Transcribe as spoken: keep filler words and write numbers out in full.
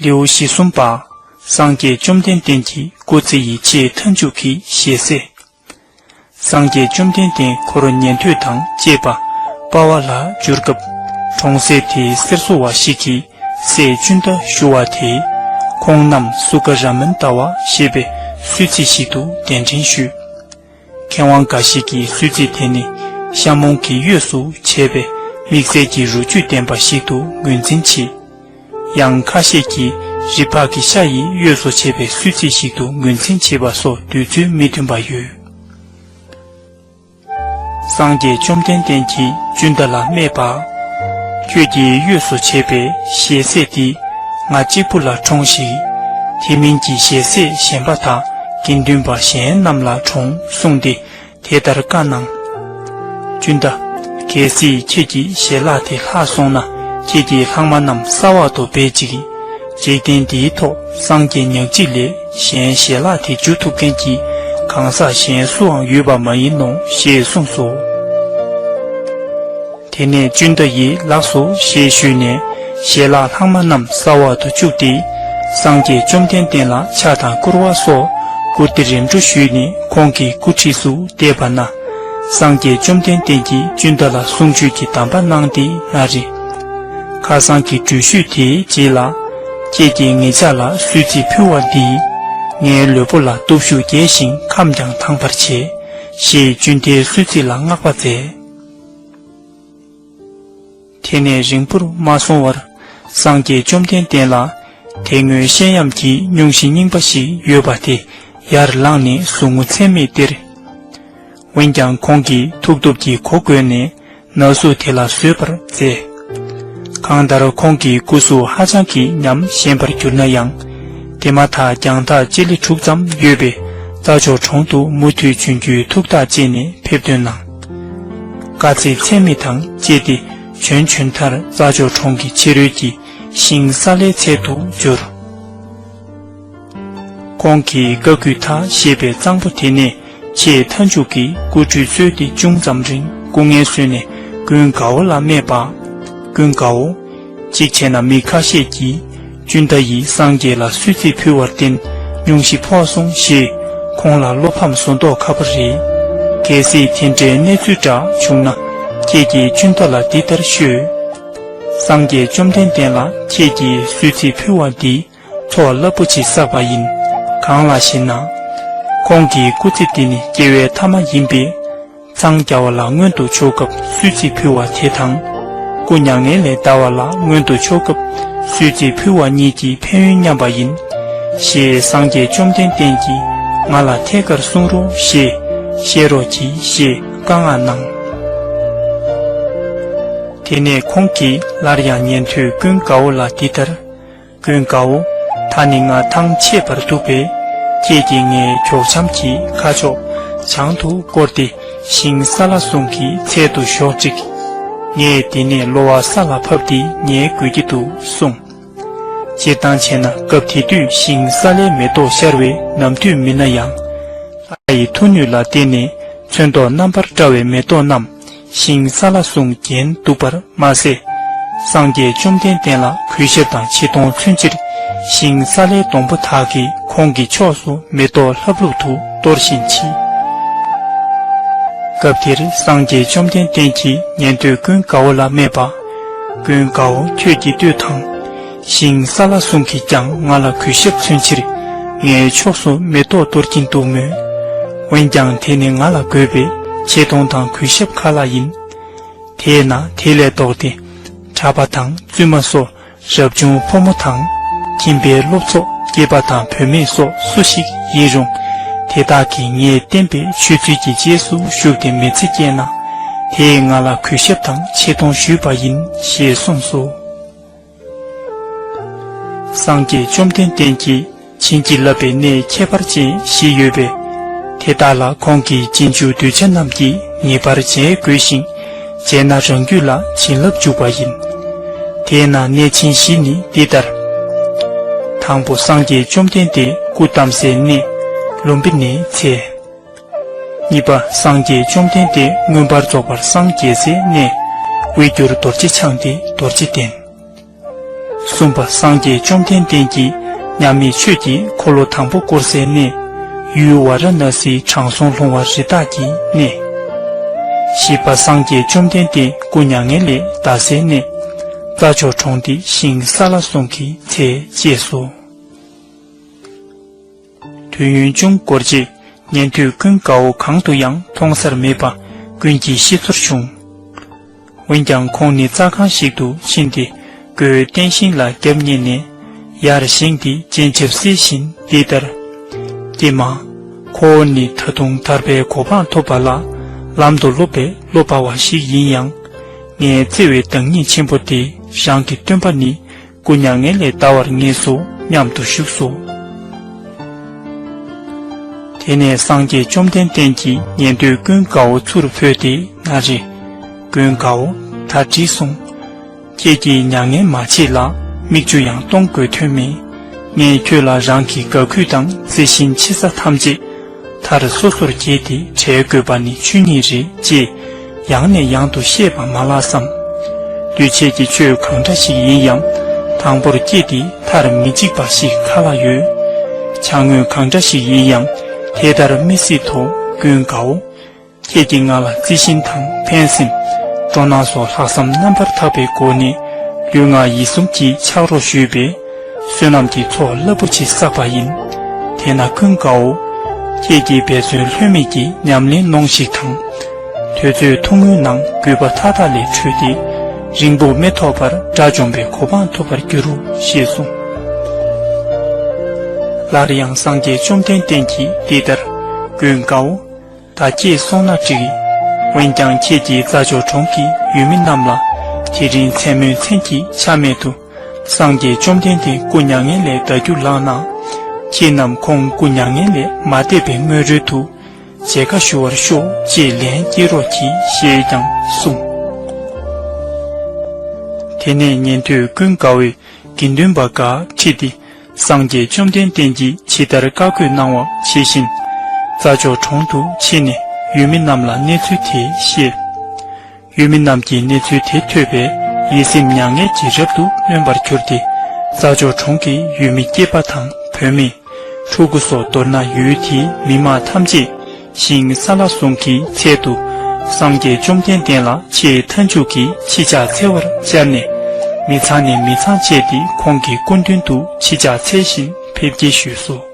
ལེའུ་བཞི་གསུམ་པ། སངས་རྒྱས་བཅོམ་ལྡན་འདས་ཀྱི་སྐུ་ཚེ་ཡི་ཆེས་མཐའ་མཇུག་གི་ཞལ་ཟས། སངས་རྒྱས་བཅོམ་ལྡན་འདས་འཁོར་ཉན་ཐོས་དང་བཅས་པ་དཔའ་བ་ལ་བསྒྱུར་སྐབས། གྲོང་གསེབ་དེའི་གསེར་བཟོ་བ་ཞིག་གི་སྲས་ཅུན་ད་ཞུ་བ་དེས། ཁོང་རྣམས་སུ་ཀ་ར་མན་ཏ་བ་ཞེས་པའི་གསོལ་ཚིགས་ཤིག་ཏུ་གདན་འདྲེན་ཞུས། མཁས་དབང་འགའ་ཞིག་གིས་གསོལ་ཚིགས་དེ་ནི་ཤ་མོང་གི་གཡོས་སུ་བྱས་པའི་དམིགས་བསལ་གྱི་རུ་ཆུས་ལྡན་པ་ཞིག་ཏུ་ངོས་འཛིན་བྱས། ཡང་ཁ་ཤས་ཀྱིས་རི་ཕག་གི་ཤ་ཡི་གཡོས་སུ་བྱས་པའི་གསོལ་ཚིགས་ཤིག་ཏུ་ངོས་འཛིན་བྱས་པ་སོགས་འདོད་ཚུལ་མི་མཐུན་པ་ཡོད། སངས་རྒྱས་བཅོམ་ལྡན་འདས་ཀྱིས་ཅུན་ད་ལ་སྨྲས་པ། ཁྱོད་ཀྱིས་གཡོས་སུ་བྱས་པའི་ཞལ་ཟས་འདི་ང་གཅིག་པུ་ལ་འཁྲུངས་ཤིག། དེ་མིན་གྱི་ཞལ་ཟས་གཞན་པ་དག་དགེ་འདུན་པ་གཞན་རྣམས་ལ་འཁྲུངས་གསུངས་ཏེ། དེ་ལྟར་བཀའ་གནང་། ཅུན་ད། གལ་སྲིད་ཁྱེད་ཀྱི་ཞལ་ལག་དེ་ལྷག་སོང་ན། ཁྱེད་ཀྱི་ལྷག་མ་རྣམས་གསར་བ་དུ་སྦས་ཅིག། འཇིག་རྟེན་འདིའི་ཐོག་སངས་རྒྱས་ཉག་གཅིག་ལས་གཞན་ཞལ་ལག་དེ་འཇུ་ཐུབ་མཁན་གྱི་གང་ཟག་གཞན་སུའང་ཡོད་པ་མ་ཡིན་ནོ་ཞེས་གསུངས་སོ། དེ་ནས་ཅུན་ད་ཡིས་ལགས་སོ་ཞེས་ཞུས་ནས་ཞལ་ལག་ལྷག་མ་རྣམས་གསར་བ་དུ་བཅུག་སྟེ། སངས་རྒྱས་བཅོམ་ལྡན་འདས་ལ་ཕྱག་དང་སྐུར་བ་སོགས་བཀུར་སྟི་རིམ་གྲོ་ཞུས་ནས་ཁོང་གི་སྐུ་ཁྲིས་སུ་བསྡད་པ་ན། སངས་རྒྱས་བཅོམ་ལྡན་འདས་ཀྱིས་ཅུན་ད་ལ་གསུང་ཆོས་ཀྱི་གདམས་པ་གནང་སྟེ་ན་རེ། ཁ་སང་གི་འགྲུལ་བཞུད་དེའི་རྗེས་ལ། ཁྱེད་ཀྱིས་ངེད་ཅག་ལ་གསོལ་ཚིགས་ཕུལ་བ་འདིས། ངའི་ལུས་པོ་ལ་སྟོབས་ཤུགས་རྒྱས་ཤིང་ཁམས་ཀྱང་དྭངས་པར་བྱེད། ཞེས་ཅུན་ཏའི་གསོལ་ཚིགས་ལ་བསྔགས་པ་མཛད། དེ་ནས་རིང་པོར་མ་སོང་བར། སངས་རྒྱས་བཅོམ་ལྡན་འདས་ལ། དེ་སྔོན་བཤད་ཡམས་ཀྱི་སྙུང་གཞི་རྙིང་པ་ཞིག་ཡོད་པ་དེ་ཡར་ལངས་ནས་ཟུག་རྔུ་ཚད་མེད་སྟེར། འོན་ཀྱང་ཁོང་གིས་ཐུགས་སྟོབས་ཀྱིས་གོ་བགོས་ནས་ན་ཟུག་དེ་ལ་བཟོད་པར་མཛད། གང་ལྟར་ཁོང་གི་སྐུ་གཟུགས་ཧ་ཅང་གི་ཉམས་ཞན་པར་གྱུར་ན་ཡང་། དེ་མ་ཐག་རྒྱང་ཐག་སྤྱི་ལེ་དྲུག་ཙམ་ཡོད་པའི་རྩྭ་མཆོག་གྲོང་དུ་མུ་མཐུད་བྱོན་རྒྱུའི་ཐུགས་ཐག་བཅད་ནས་ཕེབས་དོན་གནང་། དཀའ་ཚེགས་ཚད་མེད་དང་བཅས་ཏེ་བྱོན་བྱོན་མཐར་རྩྭ་མཆོག་གྲོང་གི་ཕྱི་རོལ་གྱི་ཤིང་སཱ་ལའི་ཚལ་དུ་འབྱོར། ཁོང་གིས་ཀ་ཀུ་ཐ་ཞེས་པའི་གཙང་པོ་དེ་ནས་ཆེས་མཐའ་མཇུག་གི་སྐུ་ཁྲུས་གསོལ་ཏེ་ཅུང་ཙམ་རིང་སྐུ་ངལ་གསོས་ནས་ཀུན་དགའ་བོ་ལ་སྨྲས་པ། ཀུན་དགའ་བོ། གཅིག་བྱས་ན་མི་ཁ་ཤས་ཀྱིས་ཅུན་ཏ་ཡིས་སངས་རྒྱས་ལ་གསོལ་ཚིགས་ཕུལ་བར་བརྟེན་སྙུང་གཞི་ཕོག་སོང་ཞེས་ཁོང་ལ་བློ་ཕམ་བཟོ་མདོག་ཁ་པོ་རེད། གལ་སྲིད་དེ་འདྲའི་གནས་ཚུལ་འདྲ་བྱུང་ན་ཁྱེད་ཀྱིས་ཅུན་ཏ་ལ་འདི་ལྟར་ཤོད། སངས་རྒྱས་བཅོམ་ལྡན་འདས་ལ་ཁྱེད་ཀྱིས་གསོལ་ཚིགས་ཕུལ་བ་འདིས་ཚོགས་རླབས་པོ་ཆེ་བསགས་པ་ཡིན། གང་ལགས་ཤེ་ན། ཁོང་གི་སྐུ་ཚེ་འདི་ནི་སྐྱེ་བའི་ཐ་མ་ཡིན་པས། འཚང་རྒྱ་བ་ལ་མངོན་དུ་ཕྱོགས་སྐབས་གསོལ་ཚིགས་ཕུལ་བ་དེ་དང་། སྐུ་མྱ་ངན་ལས་འདའ་བ་ལ་མངོན་དུ་ཕྱོགས་སྐབས་གསོལ་ཚིགས་ཕུལ་བ་གཉིས་ཀྱི་ཕན་ཡོན་མཉམ་པ་ཡིན། ཞེས་སངས་རྒྱས་བཅོམ་ལྡན་འདས་ཀྱིས་ང་ལ་ཐད་ཀར་གསུང་རོགས་ཞེས་བཤད་རོགས་གྱིས་ཞེས་བཀའ་མངགས་གནང་། དེ་ནས་ཁོང་གིས་སླར་ཡང་ཉན་ཐོས་ཀུན་དགའ་བོ་ལ་འདི་ལྟར། ཀུན་དགའ་བོ། ད་ནི་ང་ཐང་ཆད་པར་འདུག་པས། ཁྱེད་ཀྱིས་ངའི་གྱོག་འཆམ་གྱི་ཁ་ཕྱོགས་བྱང་དུ་བསྐོར་ཏེ་ཤིང་སཱ་ལ་གསུང་གི་ཚལ་དུ་ཞོག་ཅིག། ངས་དེ་ནས་གློ་བ་ས་ལ་ཕབ་སྟེ་ཉལ་དགོས་ཀྱི་འདུག་གསུངས། སྤྱིར་བཏང་བྱས་ན་སྐབས་དེ་དུས་ཤིང་སཱ་ལའི་མེ་ཏོག་ཤར་བའི་ནམ་དུས་མིན་ན་ཡང་། ལྷ་ཡི་མཐུ་ནུས་ལ་བརྟེན་ནས་ཚོན་མདོག་རྣམ་པར་བཀྲ་བའི་མེ་ཏོག་རྣམས་ཤིང་སཱ་ལ་གསུང་བརྒྱན་འདུག་པར་མ་ཟད། སངས་རྒྱས་བཅོམ་ལྡན་འདས་ལ་གུས་ཞབས་དང་ཆེ་མཐོང་མཚོན་ཕྱིར་ཤིང་སཱ་ལའི་སྡོང་པོ་དག་གིས་ཁོང་གི་ཕྱོགས་སུ་མེ་ཏོག་ལྷབ་ལྷུབ་ཏུ་གཏོར་བཞིན་མཆིས། སྐབས་དེར་སངས་རྒྱས་བཅོམ་ལྡན་འདས་ཀྱིས་ཉན་ཐོས་ཀུན་དགའ་བོ་ལ་སྨྲས་པ། ཀུན་དགའ་བོ་ཁྱོད་ཀྱིས་ལྟོས་དང་། ཤིང་སཱ་ལ་གསུང་གིས་ཀྱང་ང་ལ་གུས་ཞབས་མཚོན་ཕྱིར་ངའི་ཕྱོགས་སུ་མེ་ཏོག་གཏོར་གྱིན་འདུག་མོད། འོན་ཀྱང་དེ་ནི་ང་ལ་དགོས་པའི་ཆེ་མཐོང་དང་གུས་ཞབས་ཁ་ལག་ཡིན། དེས་ན་དེ་ལས་ལྡོག་སྟེ་གྲྭ་པ་དང་བཙུན་མ་སོགས་རབ་བྱུང་ཕོ་མོ་དང་ཁྱིམ་པའི་སློབ་ཚོགས་སྐྱེས་པ་དང་བུད་མེད་སོགས་སུ་ཞིག་ཡིན་རུང་དེ་དག་གིས་ངས་བསྟན་པའི་ཆོས་ཚུལ་གྱི་རྗེས་སུ་ཞུགས་ཏེ་མི་ཚེ་སྐྱེལ་ན་དེས་ང་ལ་གུས་ཞབས་དང་ཆེ་མཐོང་ཞུས་པ་ཡིན་ཞེས་གསུངས་སོ། སངས་རྒྱས་བཅོམ་ལྡན་འདས་ཀྱིས་བྱིན་གྱིས་བརླབས་པའི་གནས་ཁྱད་པར་ཅན་བཞི་ཡོད་པས། དེ་དག་ལ་ཁོང་གིས་རྗེས་འཇུག་གདུལ་བྱ་རྣམས་ཀྱིས་ངེས་པར་མཇལ་དགོས་ཤིང་། མཇལ་ན་རང་རྒྱུད་ལ་བྱིན་རླབས་འཇུག་པ་ཡིན། དེས་ན་གནས་ཆེན་བཞི་ནི་འདི་ལྟར། དང་པོ་སངས་རྒྱས་བཅོམ་ལྡན་འདས་སྐུ་བལྟམས་སའི་གནས་ལུམ་བི་ནིའི་ཚལ། གཉིས་པ་སངས་རྒྱས་བཅོམ་ལྡན་འདས་མངོན་པར་རྫོགས་པར་སངས་རྒྱས་སའི་གནས་དབུས་འགྱུར་རྡོ་རྗེ་འཆང་སྟེ་རྡོ་རྗེ་གདན། གསུམ་པ་སངས་རྒྱས་བཅོམ་ལྡན་འདས་ཀྱིས་མཉམ་མེད་ཆོས་ཀྱི་འཁོར་ལོ་དང་པོ་བསྐོར་སའི་གནས། ཡུལ་ཝཱ་ར་ཎ་སིའི་དྲང་སྲོང་ལྷུང་བ་རི་དྭགས་ཀྱི་གནས། བཞི་པ་སངས་རྒྱས་བཅོམ་ལྡན་འདས་སྐུ་མྱ་ངན་ལས་འདའ་སའི་གནས། རྩྭ་མཆོག་གྲོང་འདི་ཤིང་སཱ་ལ་གསུམ་གྱི་ཚལ་ཅེས་སོ། དུས་ཡུན་ཅུང་འགོར་རྗེས་ཉན་ཐོས་ཀུན་དགའ་བོ་གང་དུ་ཡང་མཐོང་སར་མེད་པ་ཀུན་གྱིས་ཤེས་ཚོར་བྱུང་། འོན་ཀྱང་ཁོང་ནི་རྩྭ་ཁང་ཞིག་ཏུ་ཕྱིན་ཏེ་གོས་བསྟན་ཤིང་ལ་རྒྱབ་བསྙེས་ནས་ཡར་བཞེངས་ཏེ་སྤྱན་ཆབ་གསལ་བཞིན་འདི་ལྟར། ཀྱེ་མ། ཁོ་བོ་ནི་ད་དུང་ཐར་པའི་གོ་འཕང་ཐོབ་པ་ལ་ལམ་དུ་སློབ་པའི་བློ་འབར་བ་ཞིག་ཡིན་ཡང་། ངའི་བརྩེ་བའི་བདག་ཉིད་ཆེན་པོ་དེ་རང་གི་སྟོན་པ་ནི་སྐུ་མྱ་ངན་ལས་འདའ་བར་ངེས་སོ་སྙམ་དུ་བཞུགས་སོ། དེ་ནས་སངས་རྒྱས་བཅོམ་ལྡན་འདས་ཀྱིས་ཉན་ཐོས་ཀུན་དགའ་བོ་ཚུར་བོས་ཏེ་ན་རེ། ཀུན་དགའ་བོ། ད་འགྲིག་སོང་། ཁྱེད་ཀྱིས་མྱ་ངན་མ་བྱེད་ལ་མིག་ཆུ་ཡང་གཏོང་དགོས་དོན་མེད། ངས་ཁྱོད་ལ་རང་གི་དགའ་གུས་དང་བརྩེ་ཞེན་ཆེ་ས་ཐམས་ཅད་མཐར་སོ་སོར་གྱེས་ཏེ་བྲལ་དགོས་པ་ནི་ཆོས་ཉིད་རེད་ཅེས་ཡང་ནས་ཡང་དུ་བཤད་པ་མ་ལགས་སམ། འདུས་བྱས་ཀྱི་ཆོས་གང་འདྲ་ཞིག་ཡིན་ཡང་དང་པོར་སྐྱེས་ཏེ་མཐར་མི་འཇིག་པ་ཞིག་ག་ལ་ཡོད། བྱ་དངོས་གང་འདྲ་ཞིག་ཡིན་ཡང་དེ་ལྟར་མི་སྲིད་དོ། ཀུན་དགའ་བོ། ཁྱེད་ཀྱིས་ང་ལ་བརྩེ་ཞེན་དང་ཕན་སེམས། སྤྲོ་སྣང་སོགས་ལྷག་བསམ་རྣམ་པར་དག་པའི་སྒོ་ནས་ལུས་ངག་ཡིད་གསུམ་གྱི་ཕྱག་རོགས་ཞུས་པས། བསོད་ནམས་ཀྱི་ཚོགས་རླབས་པོ་ཆེ་བསགས་པ་ཡིན། དེས་ན་ཀུན་དགའ་བོ། ཁྱེད་ཀྱིས་འབད་བརྩོན་ལྷོད་མེད་ཀྱིས་ཉམས་ལེན་གནོང་ཞིག་དང་། དུས་ཚོད་ཐུང་ངུའི་ནང་རྒུད་པ་མཐའ་དག་ལས་གྲོལ་ཏེ། རིང་པོ་མི་ཐོགས་པར་དགྲ་བཅོམ་པའི་གོ་འཕང་ཐོབ་པར་འགྱུར་རོ་ཞེས་གསུངས། སླར་ཡང་སངས་རྒྱས་བཅོམ་ལྡན་འདས་ཀྱིས་འདི་ལྟར། ཀུན་དགའ་བོ། ད་ཁྱེད་སོང་ན་འགྲིག། འོན་ཀྱང་ཁྱེད་ཀྱིས་རྩྭ་མཆོག་གྲོང་གི་ཡུལ་མི་རྣམས་ལ་དེ་རིང་མཚན་མོའི་མཚན་གྱི་ཆ་སྨད་དུ་སངས་རྒྱས་བཅོམ་ལྡན་འདས་སྐུ་མྱ་ངན་ལས་འདའ་རྒྱུ་ལགས་ན། ཁྱེད་རྣམས་ཁོང་སྐུ་མྱ་ངན་ལས་མ་འདས་པའི་སྔོན་རོལ་དུ་མཇལ་ཁ་ཞུ་བར་ཤོག་ཅེས་ལན་སྐྱེལ་རོགས་གྱིས་ཞེས་ཀྱང་གསུངས། དེ་ནས་ཉན་ཐོས་ཀུན་དགའ་བོས་དགེ་འདུན་པ་འགའ་ཁྲིད་དེ། སངས་རྒྱས་བཅོམ་ལྡན་འདས་ཀྱིས་ཇི་ལྟར་བཀའ་བསྒོས་གནང་བ་ཇི་བཞིན། རྩྭ་མཆོག་གྲོང་དུ་ཕྱིན་ནས་ཡུལ་མི་རྣམས་ལ་གནས་ཚུལ་དེ་བཤད། ཡུལ་མི་རྣམས་ཀྱིས་གནས་ཚུལ་དེ་ཐོས་པས་ཡིད་སེམས་མྱ་ངན་གྱིས་རབ་ཏུ་ནོན་པར་གྱུར་ཏེ། རྩྭ་མཆོག་གྲོང་གི་ཡུལ་མི་སྐྱེས་པ་དང་བུད་མེད། ཕྲུ་གུ་སོགས་མདོར་ན་ཡུལ་དེའི་མི་དམངས་ཐམས་ཅད་ཤིང་སཱ་ལ་གསུམ་གྱི་ཚལ་དུ་སངས་རྒྱས་བཅོམ་ལྡན་འདས་ལ་ཆེས་མཐའ་མཇུག་གི་ཕྱི་ཕྱག་འཚལ་བར་བཅར་ནས། མི་ཚང་ནས་མི་ཚང་བཅས་ཏེ་ཁོང་གི་སྐུ་མདུན་དུ་ཕྱི་ཕྱག་འཚལ་བཞིན་ཕེབས་སྐྱེལ་ཞུས་སོ།